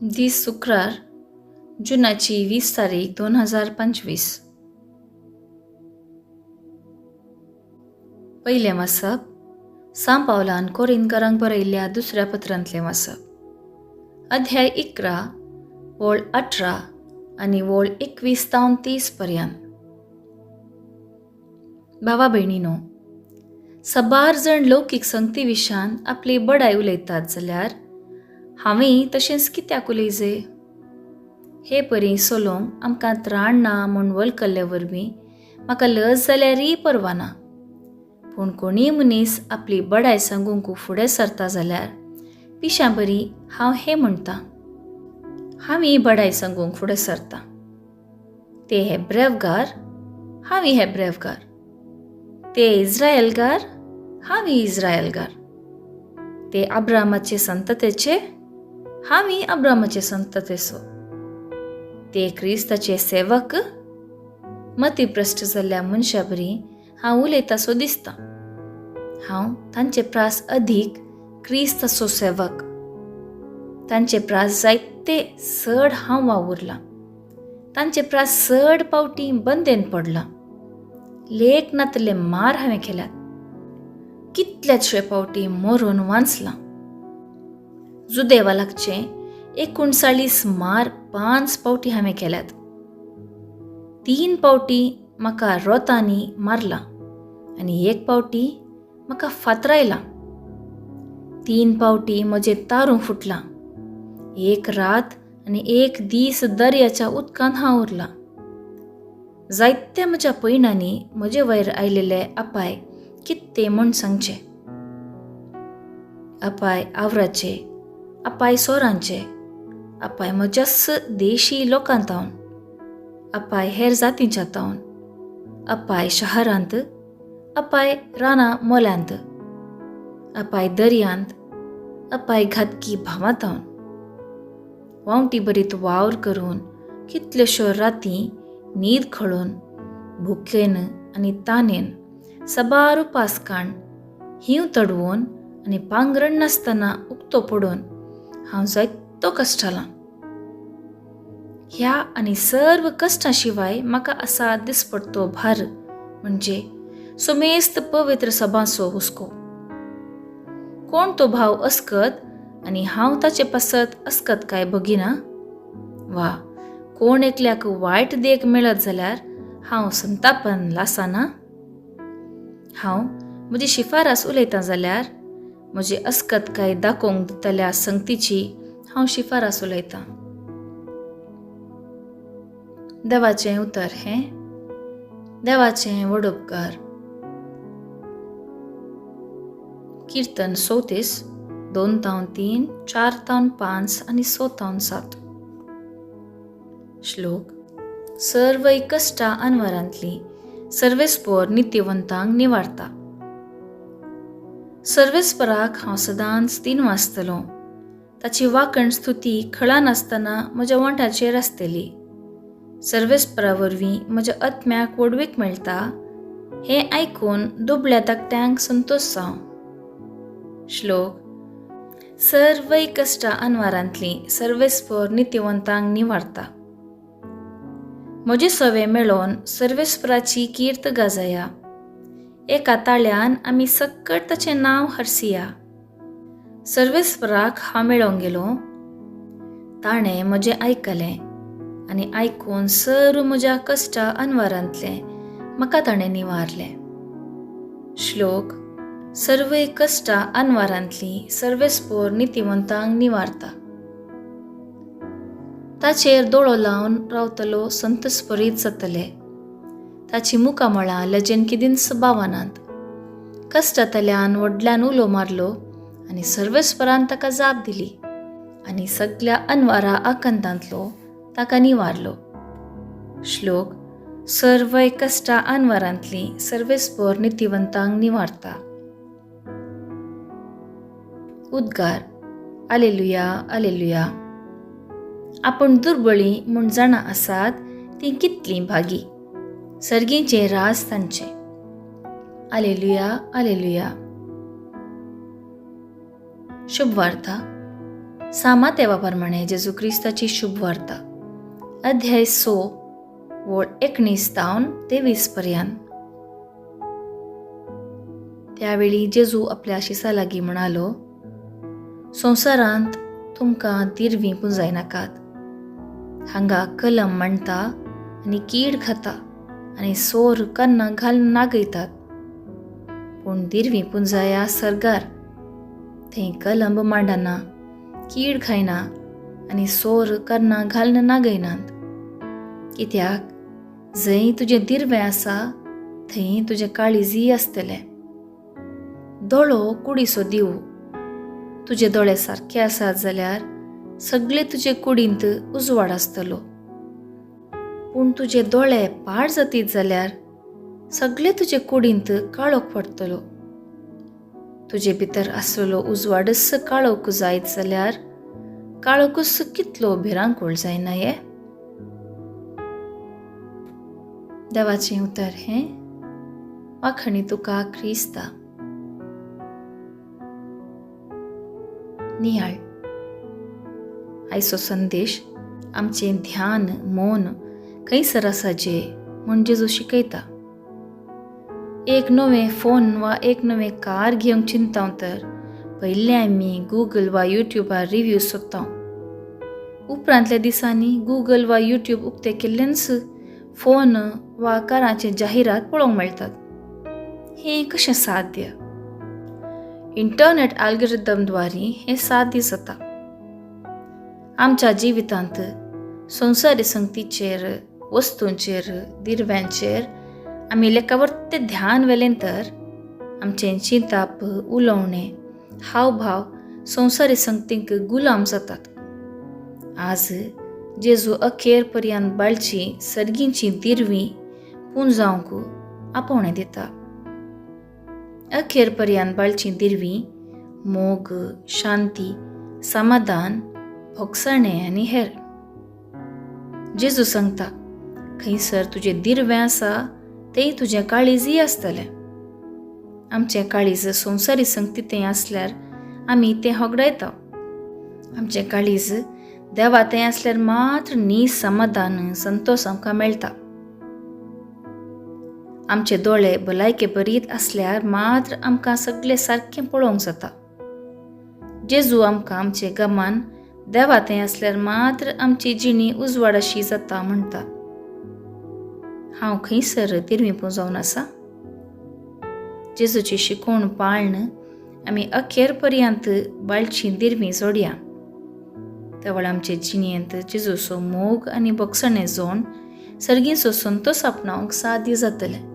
दीस शुक्रार, जुनाची 20 तारीख 2025. पयलें वाचप सां पावलान कोरिनकारांक बरयल्ल्या दुसऱ्या पत्रांतलें वाचप, अध्याय 11 वळ 18 आनी वळ 21 तावन 30 पर्यंत. भावा भयणीनो, सबार जण लौकीक संगती विशान आपली बडाय उलयतात जाल्यार हांवें तशेंच कित्याक उलयजे? हे परी सोलोंक आमकां त्राण ना म्हूण वळखल्ले वरवीं म्हाका लज जाल्यारय पर्वा ना. पूण कोणीय मनीस आपली बडाय सांगूंक फुडें सरता जाल्यार पिशां बरी हांव हें म्हणटां, हांव बडाय सांगूंक फुडें सरता. ते हेब्रेवगार, हांव हेब्रेवगार. ते इस्रायलगार, हांव इस्रायलगार. ते अब्रामाचे संततेचे, हांव अब्रामाचे संततेचो. ते क्रिस्ताचे सेवक, मतीभ्रश्ट जाल्ल्या मनशा बरी हांव उलयता सो दिसता. हांव तांचे प्रास अदीक क्रिस्ताचो सेवक. तांचे प्रास जायते चड हांव वावुरलां. तांचे प्रास चड पावटी बंदेन पडलां. लेख नातले मार हांवें केल्यात. कितल्याशे पावटी मरून वांचलां. जुदेवा लागचे 39 मार 5 पावटी हांवें केल्यात. 3 पावटी म्हाका रोतांनी मारलां आनी 1 पावटी म्हाका फातरायलां. 3 पावटी म्हजें तारूं फुटलां. 1 रात आनी 1 दीस दर्याच्या उदकांत हांव उरलां. जायत्या म्हज्या पयणांनी म्हजे वयर आयलेले अपाय कित्ते म्हूण सांगचे. अपाय आवराचे, अपाय सोरांचे, अपाय म्हज्याच देशी लोकां तावन, अपाय हेर जातींच्या तावन, अपाय शहरांत, अपाय रानां मोल्यांत, अपाय दर्यांत, अपाय घातकी भावां तावन. वांवटी बरीत वावर करून कितल्योश्यो राती न्हीद खळून भुकेन आनी तानेन सबार उपास काण हींव तडवून आनी पांगरण नासतना उक्तो पडून हांव जायतो कश्टालां. ह्या आनी सर्व कश्टां शिवाय म्हाका आसा दिसपडतो भार म्हणजे सुमेस्त पवित्र सभांचो हुस्को. कोण तो भाव अस्कत आनी हांव ताचे पासत अस्कत काय बगिना? वा कोण एकल्याक वायट देख मेळत जाल्यार हांव संतापन लासना? हांव म्हजी शिफारस उलयतां जाल्यार म्हजी अस्कत काय दाखोवंक दितल्या संगतीची हांव शिफारस उलयतां. देवाचें उतर हें देवाचें व्हड उपकार. कीर्तन 34, 2 तावन 3, 4 तावन 5 आनी 6 तावन 7. श्लोक. सर्व कश्टां अनवरांतली सर्वेस्पोर नित्यवंतांक निवारता. सर्वेस्पराक हांव सदांच 3 वाचतलो. ताची वाकण स्तुती खळा नासतना म्हज्या वंठाचेर आसतली. सर्वेस्परा वरवीं म्हज्या आत्म्याक व्हडवीक मेळटा हें आयकून दुबळ्या धाकट्यांक संतोश जावं. श्लोक. सर्वय कश्टां अनवारांतली सर्वेस्पोर नित्यवंतांक निवारता. म्हजे सवे मेळोवन सर्वेस्पराची कीर्त गाजया. एका ताळ्यान आमी सक्कट ताचें नांव हरसिया. सर्वेस्पराक हांव मेळोंक गेलो, ताणें म्हजें आयकलें आनी आयकून सर्व म्हज्या कश्टां अनवारांतलें म्हाका ताणें निवारलें. श्लोक. सर्वय कश्टां अनवारांतली सर्वेस्पोर नितिवंतांक निवारता. ताचेर दोळो लावन रावतलो संतस्परीत जातले. ताची मुखामळां लजेन किदींच बावनात. कश्टांतल्यान व्हडल्यान उलो मारलो आनी सर्वेस्परान ताका जाप दिली आनी सगल्या अनवारा आकांतांतलो ताका निवारलो. श्लोक. सर्वय कश्टां अनवारांतली सर्वेस्पोर नितिवंतांक निवारता. उद्गार. आलेलुया, आलेलुया. आपूण दुर्बळी म्हूण जाणा आसात तीं कितलीं भागी, सर्गींचें राज तांचें. आलेलुया, आलेलुया. शुभवार्ता. सामातेवा प्रमाणे जेजू क्रिस्ताची शुभवार्ता अध्याय 6 वळ 19 तावन 23 पर्यंत. त्यावेळी जेजू आपल्या शिसा लागीं म्हणालो, संवसारांत तुमकां दिरवीं पुंजायनाकात. हांगा कलम मांडटा आनी कीड खाता आनी सोर कन्ना घालून नागयतात. पूण दिरवीं पुंजाया सर्गार, थंय कलंब मांडना, कीड खायना आनी सोर कन्ना घालून नागयनात. कित्याक जंय तुजें दिरवें आसा थंय तुजें काळीजय आसतलें. दोळो कुडीचो दिवो. तुजे दोळे सारके आसात जाल्यार सगळे तुजे कुडींत उजवाड आसतलो. पूण तुजे दोळे पाड जातीत जाल्यार सगळे तुजे कुडींत काळोख पडटलो. तुजे भितर आसलेलो उजवाडच काळोख जायत जाल्यार काळोखच कितलो भिरांकूळ जायना हे. देवाचें उतर हें वाखणी तुका क्रिस्ता. नियाळ आयचो संदेश आमचें ध्यान मन खंयसर आसा जे म्हूण जेजू शिकयता. एक नवें फोन वा एक नवें कार घेवंक चिंता तर पयलें आमी गुगल वा युट्यूबार रिव्यू सोदता. उपरांतल्या दिसांनी गुगल वा युट्यूब उक्ते केल्ल्यानच फोन वा कारांचे जाहिरात पळोवंक मेळटात. हें कशें साध्य? इंटरनेट अल्गोरिदमद्वारे हें साध्य जाता. आमच्या जिवितांत संवसारी संगतीचेर, वस्तूंचेर, दिरव्यांचेर आमी लेखावरते ध्यान व्हेलें तर आमचें चिंताप, उलोवणें, हावभाव संवसारी संगतींक गुलाम जातात. आज जेजू अखेर पर्यंत बाळची सर्गींची दिरवीं पुंजावंक आपोवणें दिता. अखेर पर्यंत बाळची दिरवीं मोग, शांती, समाधान, भोगसणें आनी हेर. जेजू सांगता, खंयसर तुजें दिरवें आसा तें तुजें काळीजय आसतलें. आमचें काळीज संवसारी संगती तें आसल्यार आमी तें होगडायता. आमचें काळीज देवा तें आसल्यार मात्र नी समाधान, संतोष आमकां मेळटा. आमचे दोळे भलायके बरीत आसल्यार मात्र आमकां सगळें सारकें पळोवंक जाता. जेजू आमकां आमचें गमान देवा तें आसल्यार मात्र आमची जिणी उजवाड अशी जाता म्हणटा. हांव खंयसर तिरवीं पुंजावन आसा? जेजूची शिकवण पाळन आमी अखेर पर्यंत बाळची दिरवीं जोडया. तवळ आमचे जिणेंत जेजूचो मोग आनी भोगसणें जोन सर्गींचो संतोष आपणावंक साध्य जातलें.